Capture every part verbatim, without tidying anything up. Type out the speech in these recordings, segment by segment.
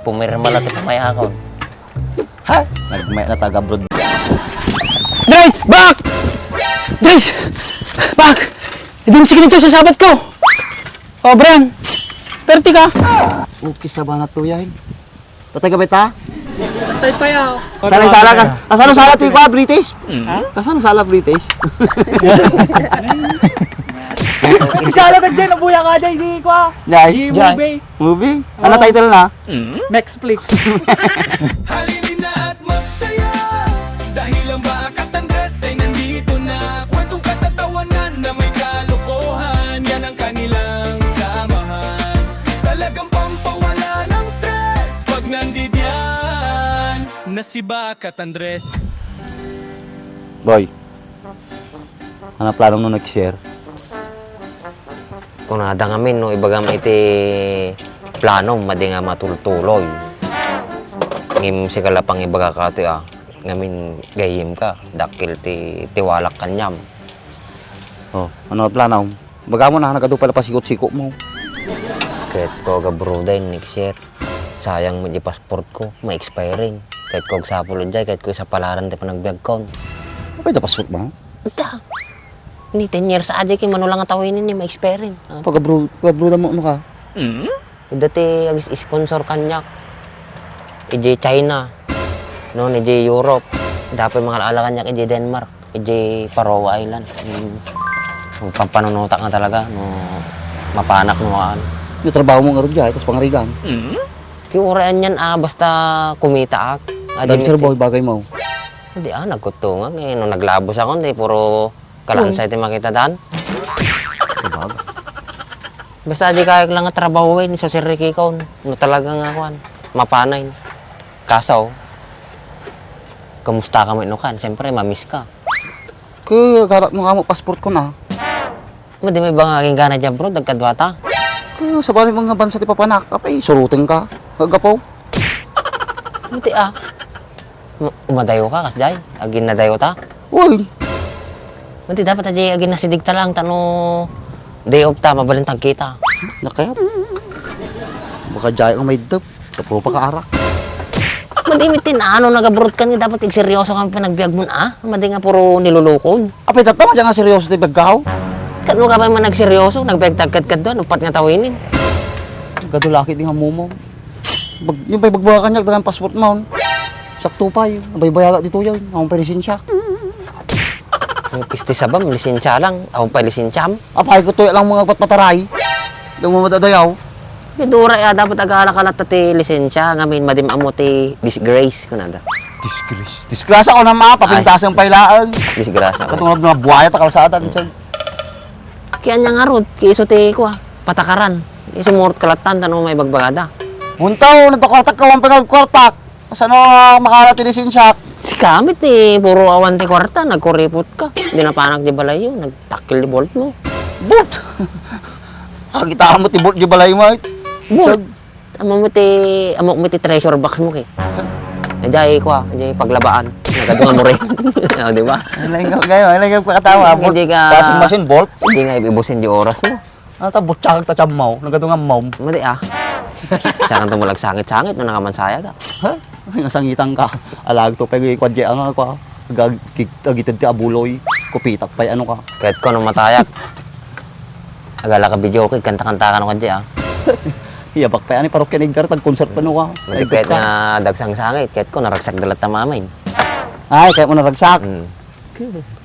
Pumirma la ti pamayakon. Ha? Nagmay na taga abroad. Dres! Bak! Dres! Bak! Idem si Kinito sa sabat ko! O, Bran! Perti ka! Okay sa ba na to, yay? Tatay ka ba ita? Tatay pa yaw. Sala, sala, kas-, kasano sala ti kwa, British? Ha? Kasano sala, British? Isala ta dyan, nabuya ka dyan, di kwa. Yay. Di Dyan. Movie. Movie? Ano Oo. Title na? Mexflix. Halina't magsaya dahil ang Bakat Andres ay nandito na. Kwentong katatawanan na may kalokohan, yan ang kanilang samahan. Talagang pampawala ng stress pag nandidiyan na si Bakat Andres. Boy, ano planong no next year? Kunada ngamin no ibagam iti planom, madi nga matultuloy. Ngem sika la pangibagak atoy a, ngamin gayyemka, dakkel ti, ti walak kaniam. O, ano planom? Ibagam no, nagadu pay la pasikot-sikotmo. Ket ko agabrod next year. Sayang met ti passportko, ma-expiring. Ket ko agsapul idiay, ket ko isapalaran ti panagbiagkon. Apay ta passportmo? Ita. Ni ten years a diay ket mano la nga tawinin ni ma-expiring. Ah. Pag-abroad, pag-abroad mo, ano ka? Ida ti ag-sponsor kaniak. Idiay China. No, idiay Europe. Ida pay mangala-ala kaniak idiay Denmark. Idiay Faroe Island. Mm. Ang pampanunutak nga talaga, no, mapanak, no, ano. Yung trabaho mo nga ron diay, kas pangarigan. Ti uray anian, ah, basta kumitaak. Adi Dancer met boy, bagay mo. Adi, ah, nagkuttungak, eh. No naglabos ako, di puro kalansay ti makita dan. Sabagay. Basta adi kayat lang nga trabahoen, isu si Ricky kon. No talaga nga, kuan, mapanay. Kaso, kumusta ka met no kan? Siyempre, mamiss ka. Ket, garak no amo passport ko na. Madi, may banga agingga na diay abroad, agkadua ta. Ket, sabali mo nga bansa ti papanak, apay, suruten ka. Gagapo. Madi, ah. Ma-, umadayo ka, kasdiay? Aginnadayo ta? Uy. Madi, dapat a diay aginnasidig ta lang, tano day off ta, mabalin ta agkita. Nakayat. Baka diay ang may dep. Tapro pa ka arak. Madi met ti naano, nag-abroad kan nga dapat agseryoso kan panagbiag mo, ah? Madi nga puro nilulukon. Apay, tatta, madi nga seryoso ti biagko. Ket no ka pay man nagseryoso, nagbiag ta agkadkadua, uppat nga tawinin. Gadulaki ti nga mumo. Bag-, yung pay bagbaga kaniak, dagan passport mo. Sakto pay, nabaybayaga ditoy, ang pay lisensia. Ang pisti sabam, lisensia lang, ang pay lisensiam. Apay, ket tuya lang mga patpataray. Di mo madadayaw. Di, duray, ah, dapat agala ka latta ti lisensia, ngamin, madi ammo ti disgrace, kunada. Disgrace. Disgrasya ko na, ma, papintasan pay laeng. Disgrasya. Katungod nga buaya ta kalsada, minsan. Kaya niya nga rod, kaya isu ti, kua, patakaran. Isu murot kalatan, tano may bagbagada. Untaw, nagpakuartak ka, wan pay nga agkuartak. Kasano nga makala ti lisensiak? Sika met ti puro awan ti kuarta, nagkuripot ka. Di napanak di balayyo, nagtakkel di bolt mo. Bolt? Nakita mo ti bolt di balay mo, ay? Bolt. Sag- Amo mo ti, amo mo ti treasure box mo, ki. Ajay ko, ah, ajay paglabaan. Nagadu nga muring. O, di ba? Ay, laing ka, kayo, ay, laing ka pakatawa. Bolt, Hindi ka washing machine, bolt. Hindi nga ibusin di oras mo. Ano ta, butsakag ta tiyammaw, nagadu nga mom. Madi, ah. Saan ka tumulag sangit-sangit, no, nakamansaya ka? Ha? Ay, nasangitan ka. Alag to, pag ikuan di, ang ako, ah. Agag-, kig-, agited ti abuloy. Kupitak pa'y ano ka. Kahit ko, no, matayak. Agala ka video, kay kanta-kanta ka, no, kadya, ah. Iyabak pa'y, ano, parokya ni Edgar, tag-concert pa, no, ka. Madi, kahit nga dagsang sangit, kahit ko, naragsak dalat tamamin. Ay, kahit mo naragsak? Mm.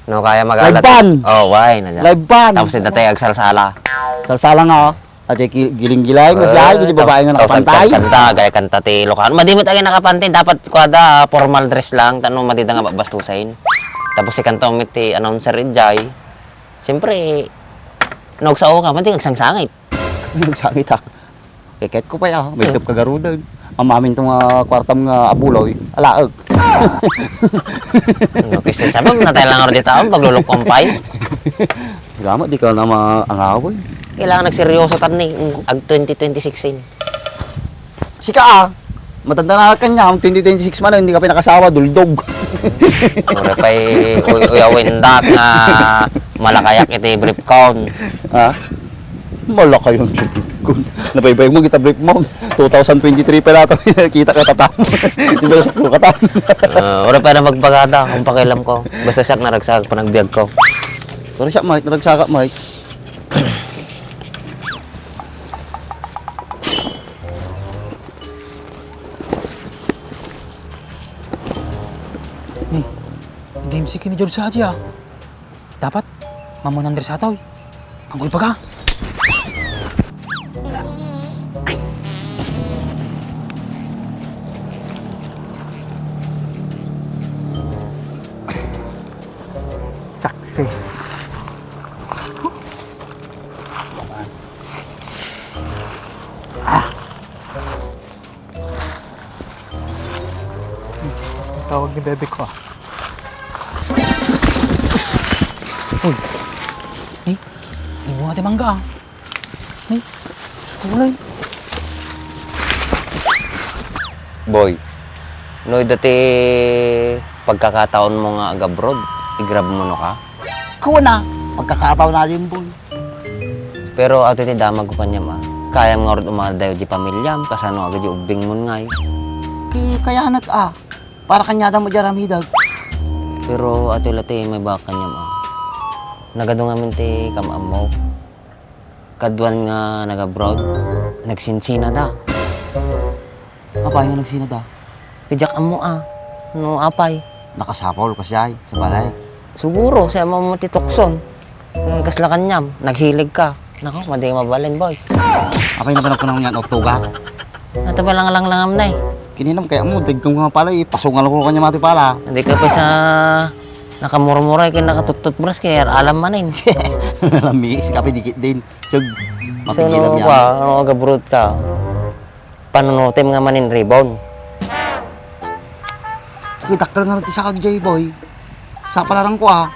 No, kaya mag-alat. Live band! Oh, why na dyan? Live band! Tapos ito tayo agsalsala. Salsala nga, oh. At yung ki-, giling-gilay, nga siya, Eh, yung babae nga tapos, tapos nakapantay. Kanta, gaya kanta ti Ilocano. Madi met agi nakapantay, dapat kuada formal dress lang, tano madi da nga babastusin. Tapos si kanta met ti announcer, ijay. Siyempre, nagsao ka, madi agsangsangit. Nagsangit, ah. Keket ko pay, ah, may tep ka garuden. Amamin to nga kuartam nga abuloy, alaek. No, kaysa sabam, natay lang nga di taon, paglulukom pay. Salamat, di ka na maangaway. Kailangan nagseryoso tan ni, mm, ag twenty twenty-six in. Sika, ah, matanda na ka niya, ang twenty twenty-six man, hindi ka pinakasawa, duldog. Ora pay, uy, uy, awin dat nga malakayak iti brief count. Ha? Malakayon, kun nabaybayag mo, kita brief mo. Two thousand twenty-three pa lahat. Kita ka tatam. Di ba, suksukatan? Ah, wala pa na magpagada, kung pakialam ko. Basta siya, naragsak pa ng biyag ko. Pero siya, Mike, naragsaka, Mike. Ni, hindi M C K ni George Saji, ah. Dapat, mamunan diri sa atoy. Anggoy baga. Success. Ah. Tawag ni bebe ko, ah. Uy. Eh, di mo ate mangga, ah. Ay, Diyos ko, wala eh. Boy, no, dati pagkakataon mo nga agabroad, igrab mo no ka? Kuna, pagkakataon na din, boy. Pero ato ti damag ko kanyam, ah. Kayam nga rod umadayo di pamilyam, kasano agad di ubbing mo ngay. Ki-, kayanak, ah. Para kanyada mo di aramidag. Pero ato lati may baka kanyam, ah. Nagadu ngamin ti kam-ammo. Kaduan nga nag-abroad, nagsinsinada. Apay nga nagsinada? Diak ammo a. No apay? Nakasapol kasdiay sa balay? Siguro, sa amo ti tukson. Eh, kasla kaniam, naghilig ka. Nako, madi mabalin, boy. Apay na panagkunam niyan, uttuga? Ato ba lang langlangam, nay? Kininam kaya mo, dagkam nga pala, ipasungal ko kanya mati pala. Hindi ka pa sa nakamurmuray, kaya nakatuttutbras, kaya alam manin. Lami, si kape dikit din. Sug, so, mapigilan no, niya. Kwa, no, agabrot ka. Panunutim nga manin rebound. Uy, dakkel nga ti sakag jay, boy. Sa palaran ko, ah.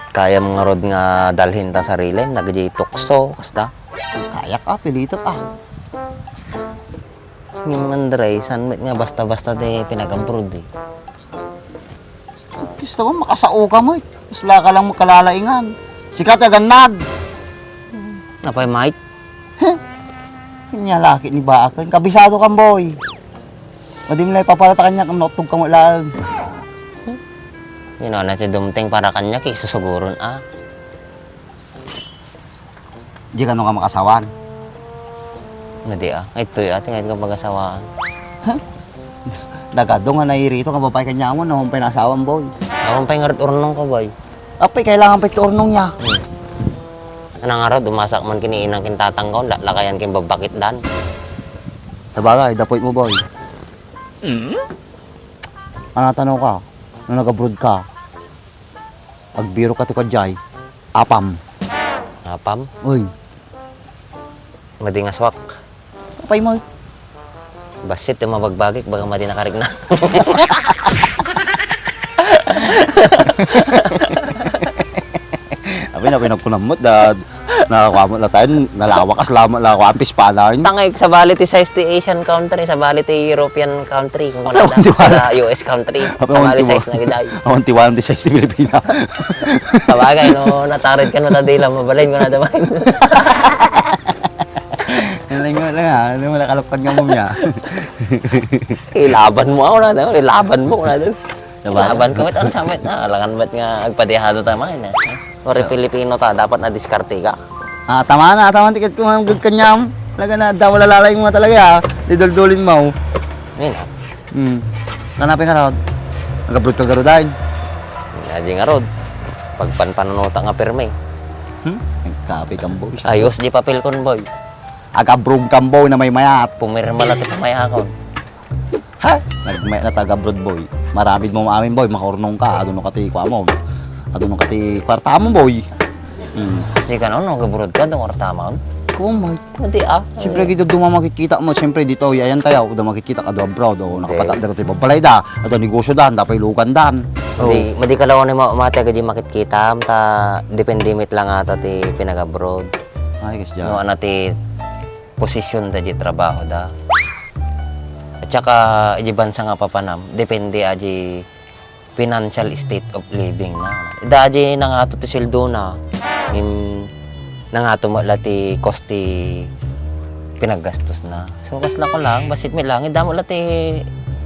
Kayam ngarud nga dalhin ta sarili, nagdi tukso, kasta. Kayak, ah, pilitek, ah. Ni Andre, san met nga basta-basta ti pinag-abroad, eh. Gusto mo, makasao ka mo, eh. Mas laka lang magkalalaingan. Sika ti agannad. Apay, Mike? Kanya laki ni Baak. Kabisado kan, boy. Madi mo lang ipapalata kanya kung nauttog ka mo laeng. Yun na ti dumteng para kanya, kay susuguron, ah. Di ka nung ka makasawan? Madi, ah. Ito, ah. Tingnan ko pag-asawaan. Huh? Nagado nga nairito nga babae kanya mo, nahumpay na asawam, boy. Nahumpay nga rit urnong ko, boy. Apay, kailangan pa iti urnong niya. Hmm. Anang arod, umasak man kini inang kin tatang ko, la-, lakayan kin babakit dan. Sabagay, dapoy mo, boy. Mm? Ano tanaw ka? Nung nag-abroad ka, agbiro ka ti kadiay, apam. Apam? Uy. Madi nga suak. Apay mo? Basit ti mabagbagik, baga madi nakarikna. Apay na, pinagkunam mo, dad. Nakakuha mo na tayo, nalawakas lamang, nakakuha ang pispala. Tangay, sabali ti size ti Asian country, sabali ti European country, kung Awan kunada, ti wala. Sa U S country, Awan sabali ti size wala. Na giday. Awan ti wala ti size ti Pilipina. Sabagay, no, natarid ka, no, tadila, mabalin ko na damay. Yung lingo lang, ha? Ano mo nakalapag nga mo niya? Ilaban mo ako na, no? Ilaban mo na, no? Diba? Ilaban ko, met, ano sa met, na? Alangan met nga agpadihado tayo, man, eh. Ori Pilipino ta, dapat na diskarte ka. Ah, tama na, tama na, tiket ko, ma'am, good kanyam. Talaga na, daw lalalay mo talaga, ha? Diduldulin mo. Yun, ah. Hmm. Kanapin ka raw. Nag-abroad ka garudain. Adi nga rod. Pagpanpanunota nga pirmi. Hmm? Nagkape kang boy. Ayos di papel kon, boy. Ag-abroad kang boy na may mayat. Pumirma lang ito mayakon. Ha? Nagmayat na taga-abroad, boy. Marabid mo maamin, boy. Makaurnong ka. Adu no ka ti kuha mo. Adu no ka ti kwarta mo, boy. Hmm. Kasi ka no, no, nag-abroad ka, doon kwarta mo. Kuha mo, Hindi, ah. Siyempre, gid, duma makikita mo, siyempre, dito, yayan tayo, da makikita ka, do abroad, o, hindi. Nakapatak dito, ti balay da, adu negosyo dan, da pay lugan dan. Hindi, oh. Madi ka lawan ni ma-, mati agad di makikita, ta, depende met lang ata ti pinag-abroad. Ay, kas dyan. No, ano ti posisyon da di trabaho da. At saka, di bansa nga papanam, depende aji financial state of living na. Dadi na nga to ti sweldo na, ngem Nangato met la ti cost ti pinaggastosna. So, kasla ko lang, bassit met lang, damo la ti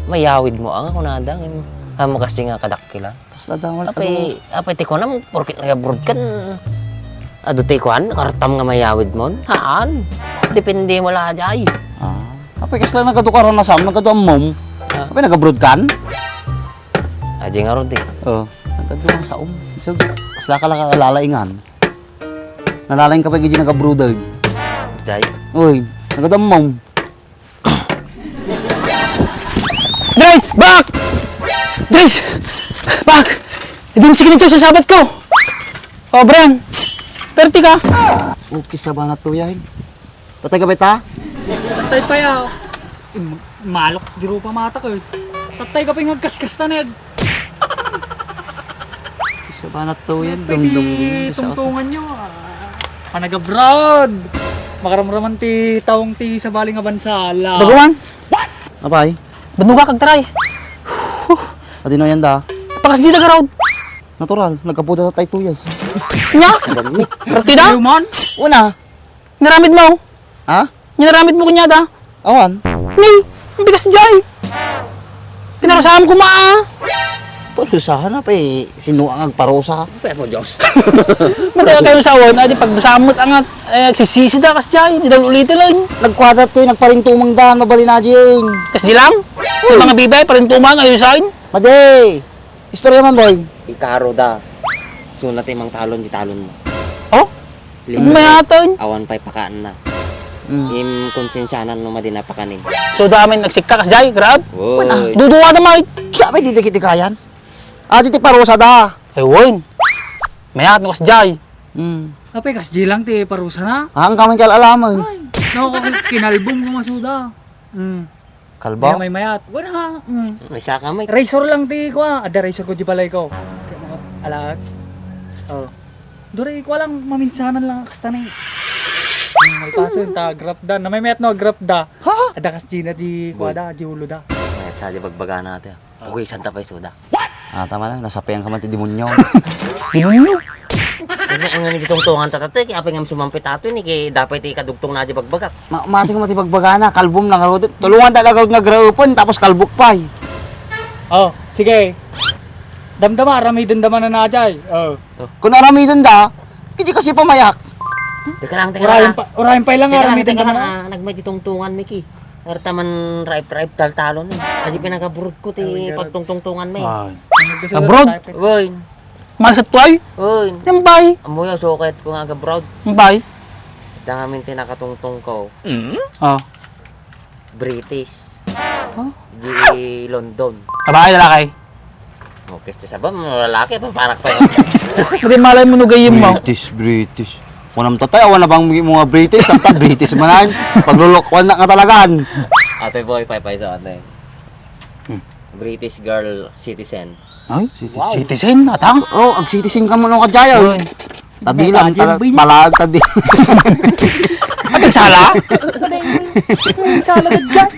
mayawidmo, nga kunada, ngem, amo kasi nga kadakkel, ah. Kasla damo la. Apay, apay ti kunam, porket nag-abroad kan, adu ti kuan, kartam nga mayawidmon? Haan. Depende mo la, jay. Ah. Apay, kasla nagadu ka ron a saom, nagadu ammom? Ah. Apay, nag-abroad kan? Aji nga rod, eh. Oh, nagadu nga saom. So, kasla ka la kalalaingan. Nalalaing ka pay iti nag-abroad, eh. Jay? Oy, nagadu ammom. Dres! Bak! Dres! Bak! Idin sige nito sa sabat ko! O, Bran! Perti ka! Okay, sa banat to, yay. Tatay ka ba ita? Tatay pa ya. Im-, malok, di ro pa matak, eh. Tatay ka pa yung agkaskas na, Ned. Sa banat to yan, Pwede dumdum din sa tungtungan nyo, ah. Panag-abroad! Makaramraman ti taong ti sabali nga bansa, ala. Baguman? Apay? Banuga kag taray. Adino yan da? Pakas di dagarod. Natural, nagkapuda tayo tuyay. Nya? Partida? Human? Una. Naramid mo? Ha? Naramid mo kunyada? Awan. Ni, ang bigas jay. Pinarusaham ko maa. Parusahan na pa eh. Sino ang agparusa? Pepo Diyos. Madaya kayo sa awan, adi pagdusam mo't angat, eh, sisisi da kas jay, di daw ulitin lang. Nagkwadat to, nagparintumang daan, mabalin na jay. Kas di lang? Yung mga bibay, parintumang, ayusain. Madi! Istorya man, boy. Ikaro da. Suna ti mangtalon di talon mo. Oh? Libre. Mayatan. Awan pay pakaanna. Mm. Im konsensianan no madi napakanin. So, da amin nagsikka kas jay, grab? Woy. Duduwa na, mate. Kaya may didikit ikayan? Ah, di ti parusa da. Ay, woy. Mayat no kas jay. Mm. Apay, kas jay lang ti parusa na? Ah, ang kamay kal-alaman. Ay, naku, kinalbong ko masuda. Mm. Kalbo? May mayat. Wala. Mm. May saka, may. Razor lang ti kua. Adda razor ko di balay ko. Alaat. Oh. Duri ko lang maminsanan lang kasta ni. Mm, may paso yung ta grapda. Na may mayat no grapda. Ha? Adda kas Gina di kua da, di ulo da. Mayat sa di bagbaga na ate. Pukisan ta pay suda. Ah, tama na, nasapian ka man ti demonyo. Demonyo? Ano ang nga tungtungan ta, tatay? Kaya apay nga sumampit ato ni, kay dapay ti kadugtong na di bagbagak. Ma-, mati ko mati bagbagana, kalbom lang, kalbom. Tulungan talaga nga graupon, tapos kalbok pay. Oh, sige. Damdama, aramiden da man na jay. Oh. Kung aramiden da, hindi kasi pamayak. Teka lang, teka Urayan lang. Pa, urayan pay lang, Teka lang, aramiden teka da lang, man. Ah, nagmay tungtungan, Miki. Arta man raip-raip taltalon eh. Adi pinagabrod ko ti Ay, garag. Pagtungtungtungan mi. Ay. Ang gusto Abroad? Type eh. Woy. Masat ko ay? Woy. Yung bay. Amo ya, sukayat ko nga agabrod. Yung bay. Dami ti nakatungtong ko. Mm? Oh. British. Huh? Di London. Babae, lalaki? Okay, sa sabam, lalaki, paparak pa. Pati malay mo, nugayim mo. British, British. Kunam tatay, awan na bang mga British? Tapta British manan. Paglulokwan na ka talagan. Ate boy, paypay sa ate. Hmm. British girl citizen. Ay, citizen, atang? Oh, ag-citizen ka mo no ka jaya. Uy. Tadi lang, Tadi tala-, yung bay niya. Balag tadi. Ay, nagsala? Nagsala na dyan.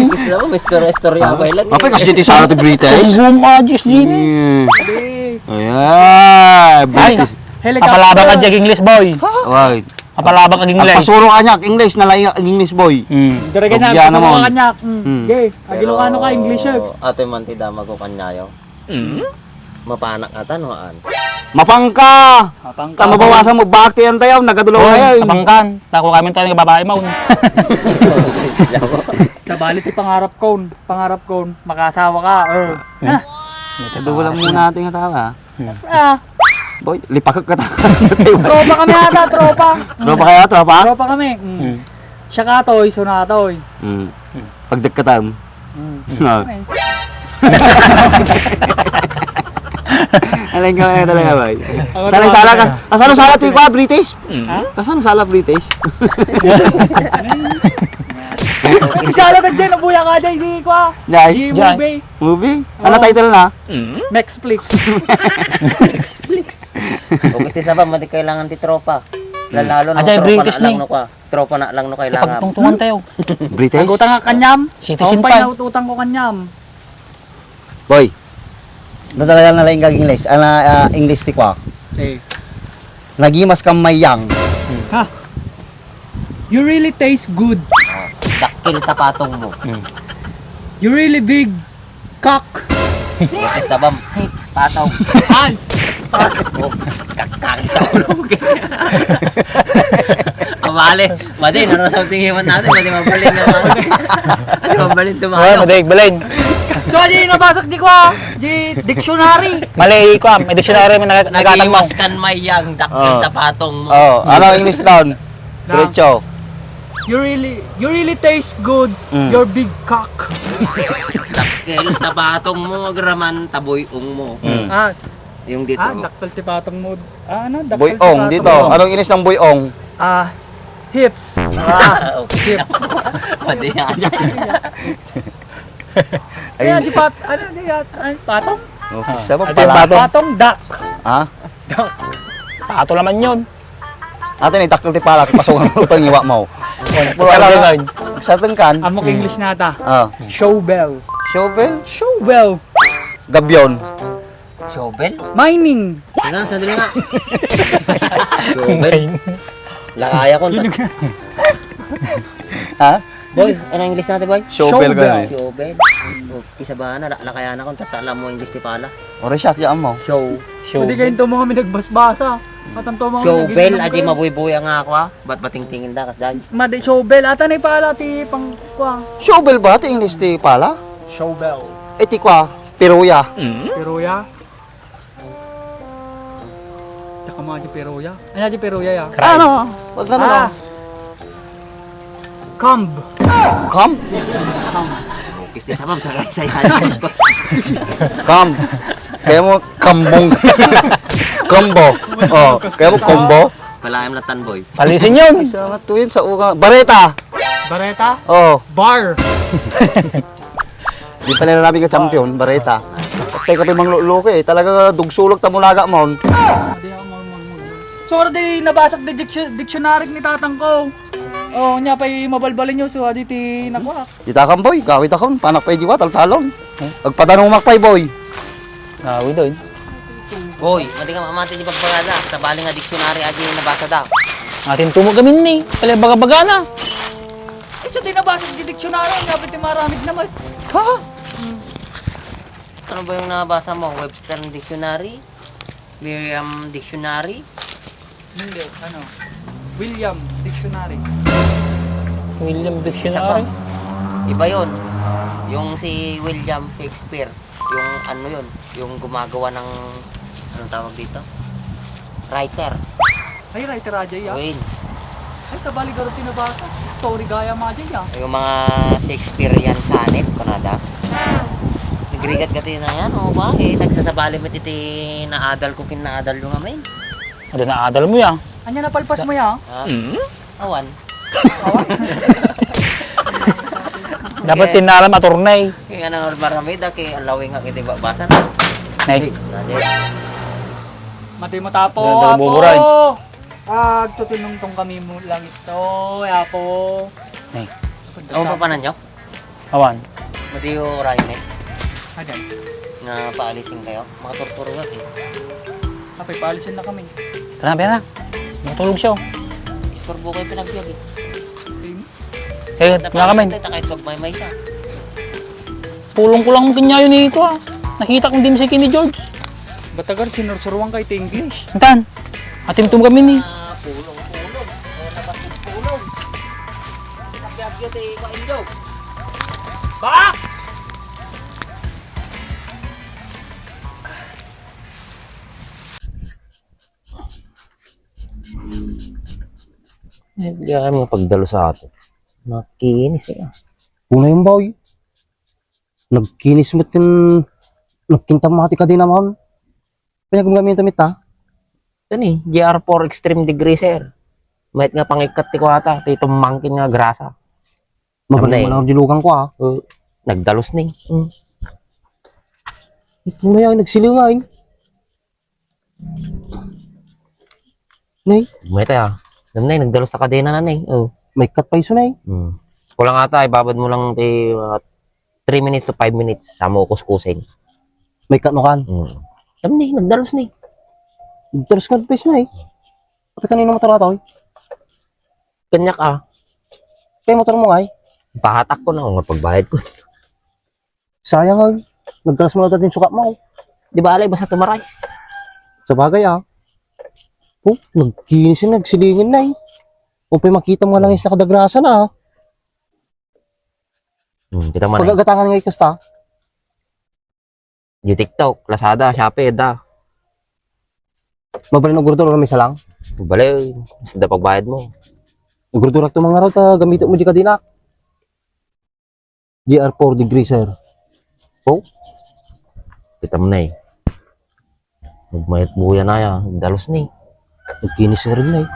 Gusto mo, istorya-istorya Ah, pa lang. Apay, kasi dito sa atin British? Ang home address din eh. Yeah. Ayan, Ay, British. Helicopter. Papalabak ka dyan, English boy. Right. Papalabak ka, English. Ang pasuro ka niya, English na lang, English boy. Hmm. Daragan niya, Rugyan pasuro naman. Ka niya. Hmm. Hmm. Okay, Pero, agilo ka, ano ka, English, eh. Ate man, ti dama ko kanyayo. Mm. Mapanak ata, no, an? Mapangka! Mapangka. Ta mabawasan mo, bakti yan tayo, nagadulaw Oh, na yan. Mapangkan. Tako kami tayo nga babae mo. Sabali ti pangarap ko, pangarap ko, makasawa ka. Eh. Eh. Ha? Ito lang muna ating atawa. Hmm. Ah. Boy, lipakag ka ta. Tropa kami ata, tropa. Tropa kaya, tropa? Tropa kami. Mm. Hmm. Siya katoy, so natoy. Mm. Pagdagkatan. Mm. Ah. Okay. Alam ko na talaga, boy. Ako Sana naman sala ka, talaga. Kasano sala ti kwa, British? Mm. Ha? Kasano sala, British? Isala ka dyan, nabuya ka dyan, di kwa. Dahil? Di Dyan. Movie. Movie? Ano Oh. title na? Mm. Netflix. Netflix. O kasi sa ba, madi kailangan ti tropa. Hmm. Lalo na Ajay, tropa British na lang ni. No ka. Tropa na lang no kailangan. Ipagtungtungan tayo. British? Agutan nga kanyam. Citizen Awan pa. Pa'y naututang ko kanyam. Boy, nadalagan na lang kag English. Ana, ah, English ti kwa. Eh. Nagimas kang mayang. Hmm. Ha? You really taste good. Dakkel ta patong mo. You really big cock. Tapos tabam, hips, patong. Ay! Patong. Kakang sa ulo. Abale, madi, ano something human natin, madi mabalin na mga. Madi mabalin Wala, tumayo. Madi, balin. So, di nabasa di ko, ah. Di dictionary. Mali, ko, ah, may dictionary may nag-, nagatang mo. Nagiwas kan mayang, dakkel Oh. ta patong mo. Oh, ano ang English doon? Diretso. You really, you really taste good, Mm. your big cock. Dakkel ta patong mo, agraman, taboy-ong mo. Mm. Ah, Yung dito. Ah, dakkel ti patong mo. Ah, ano? Dakkel ti Boy-ong, patong dito. mo. Anong English ng boy-ong? Ah, hips. Ah, okay. Hips. Pwede yan. Kaya Ayun. di pat-, ano, di pat-, ano, patong? Okay, Ah, siya ba ito yung pala? patong? Patong, duck. Ha? Duck. Pato naman yun. Ate, ni dakkel ti pala, pasungan mo itong iwa mo. Oh, Wala nagsasabi na. ka. Nagsateng kan? Amok Hmm. English na ata. Ah. Shovel. Shovel? Shovel. Gabyon. Shovel? Mining. Teka, sandali nga. Shovel? Mining. Lakaya ko. Yun yung Ha? Boy, ano English natin, boy? Shovel Shovel. ka na eh. Shovel. Oh, isa ba na? La-, lakaya na kung tatala mo English ti pala. Ore siya, kaya mo. Show. Show. Pwede kayo ito mga may nagbasbasa. At ang ito mga Shovel, naging adi number. Mabuybuya nga ako, ha? Ba't batingtingin da, kasdan? Madi shovel. Ata na pala ti pang, kuha. Shovel ba? Ti English ti pala? Shovel. Eh, ti kuha, piruya. Mm. Piruya? Tsaka mga di piruya. Ay, di piruya, ya. Cry. Ano? Wag ano? Ah. Camb. Camb? Camb. Bukis di sabab sa kaya sa Camb. Kaya mo kambong. Combo. Oh, kaya mo combo. Palaem na tanboy. Palisin yun. Sa matuwin sa uga. Bareta. Bareta? Oh. Bar. Di pa nila namin ka-champion, Bareta. Patay ka pa mang luluki eh. Talaga dugsulog ta mulaga mon. Adi ako mang, mang, mang. So, di nabasag di diksyo-, dictionary ni tatang ko. Oh, nya pa'y mabalbalin nyo, so, adi ti nakuha. Kita kan, boy, gawit akon, panak pa'y jiwa, taltalon. Agpadanumak pa'y, boy. Gawit, oy. Boy, madi ka mamati di bagbagada. Sabali nga dictionary adi nabasa da. Atin tumog amin ni. Pala baga-baga na. Eh, so di nabasa di dictionary, ang dapat ti maramid naman. Ha? Ano ba yung nabasa mo? Webster Dictionary? Merriam Dictionary? Hindi, ano? William Dictionary. William Isa pa. Dictionary? Iba yon. Yung si William Shakespeare, yung ano yon, yung gumagawa ng, anong tawag dito? Writer. Ay, writer, Ajay, ah. Wayne. Ay, sabali garo tinabasa. Story gaya, Ajay, ah. Yung mga Shakespearean sonnet, kunada. Nagrigat ka tayo na yan, o ba? Eh, nagsasabali mo titi naadal ko kin naadal yung amin. Ano naadal mo yan? Anya napalpas mo yan? Ha? Mm. Awan. Awan? Dapat Eh. tinalam attorney. Kaya nga nang maramida, kaya alawin nga kita babasan. Nay. Nade. Mati mo tapo, Ganda ng apo. buburay. Ah, agtutinungtong kami mo lang ito, apo. Nay. Ano pa panan nyo? Awan. Madiyo rayo, eh. Adan. Nga paalisin kayo? Makaturturo nga, eh. Apay, paalisin na kami. Tara, pera. Matulog siya, oh. Istorbo kayo pinagbiag, eh. Okay. Eh, Sa nga kami. Pagkita, kahit pagmaymay siya. Pulong ko lang mo kinyayo ni ito, ah. Nakita kong dimsik ni George. Batagar, sinursuruan kayo iti English. Intan, atim tum kami ni. Ah, pulong, pulong. Oh, dapat yung pulong. Pinagbiag yun, eh, Kuya Enjo. Ba? Eh, di kami nga pagdalo sa atin. Makinis, eh. Una yung boy. Nagkinis mo tin, nagkinta mo ti kadena mo. Kaya gumgamit damit, ha? Ito ni, G R four Extreme Degreaser. Mayat nga pangikat ti kuwata, ti tumangkin nga grasa. Magaling Ano mo eh? lang ang dilugan ko, ha? Uh, nagdalus ni. Mm. Ito na yan, nagsilingain. Nay? Mayat, ah. Ano na eh, nagdalus sa kadena na, eh. Oh. May cut pa iso, Nay. Hmm. Kulang ata, ibabad mo lang ti mga three minutes to five minutes. Sa mo kuskusin. May cut no kan? Hmm. Ano ni, nagdalus ni. Nagdalus ka pa iso, Nay. Pati kanino mo tara to, eh? Kaniak, ah. Kay motor mo ngay? Pahatak ko na, kung pagbayad ko. Sayang, ah. Nagkalas mo na din sukat mo. Di ba, alay, basta tumaray. Sa bagay, ah. Oh, nagkinis yun, nagsilingin na eh. Kung pa'y makita mo nga lang yung nakadagrasa na, ah. Hmm, kita man eh. Pagagatangan nga ikasta. Di TikTok, Lazada, Shopee, da. Mabalin og order, may salang? Bale, basta da pagbayad mo. Order to mga raw, ta gamito mo di kadina. G R four degrees, sir. Oh? Kita mo na eh. Magmayat buya na ya, dalos ni. Nagkinis ka rin na eh.